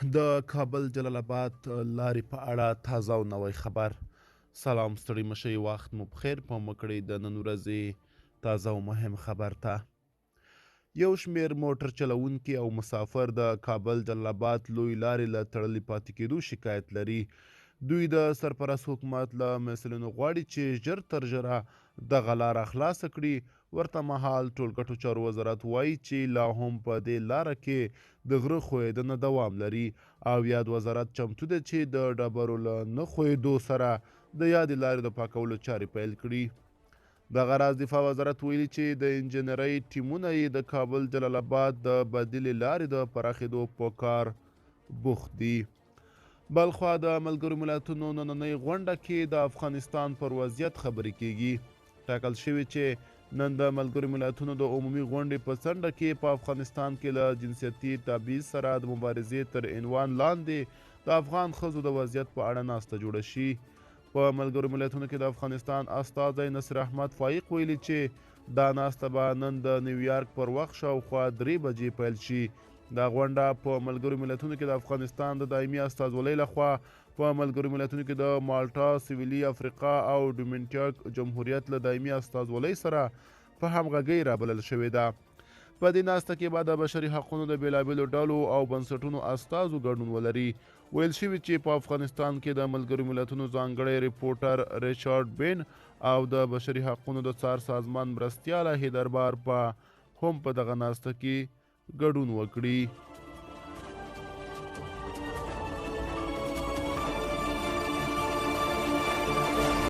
د کابل جلال اباد لارې په اړه تازه او نوی خبر. سلام، ستړي مشي، وخت مو پخیر. پام وکړئ د نن ورځې تازه او مهم خبر ته. یو شمېر موټر چلوونکي او مسافر د کابل جلال اباد لوی لارې له تړلې پاتې کېدو شکایت لري. دوی د سرپرست حکومت له مسؤلینو غواړي چې ژر تر ژره دغه لاره خلاصه کړي. ورته مهال ټولګټو چارو وزارت وایي چې لا هم په دې لاره کې د غره ښویېدنه دوام لري او یاد وزارت چمتو دی چې د ډبرو له نه ښویېدو سره د یادې لارې د پاکولو چارې پیل کړي. دغه راز دفاع وزارت ویلي چې د انجنیرۍ ټیمونه یې د کابل جلال اباد د بدیلې لارې د پراخېدو په کار بوخت دي. بلخوا د ملګرو ملتونو نننۍ غونډه کې د افغانستان پر وضعیت خبرې کیږي. ټاکل شوې چې نن د ملګرو ملتونو د عمومي غونډې په څنډه کې په افغانستان کې له جنسیتي تبعیض سره د مبارزې تر عنوان لاندې د افغان ښځو د وضعیت په اړه ناسته جوړه شي. په ملګرو ملتونو کې د افغانستان استازی نصیر احمد فایق ویلي چې دا ناسته به نن د نیویارک پر وخت شاوخوا 3 بجې پیل شي. دا غونډه په ملګرو ملتونو کې د افغانستان د دایمي استازولۍ لخوا په ملګرو ملتونو کې د مالټا، سویلي افریقا او ډومینټیک جمهوریت له دایمي استازولۍ سره په همغږۍ رابلل شوې ده. په دې ناسته کې به د بشري حقونو د بېلابېلو ډلو او بنسټونو استازو ګډون ولري. ویل شوي چې په افغانستان کې د ملګرو ملتونو ځانګړی رپورټر ریچارډ بین او د بشري حقونو د څار سازمان مرستیاله هیدربار په هم په دغه ناسته کې ګډون وکړي.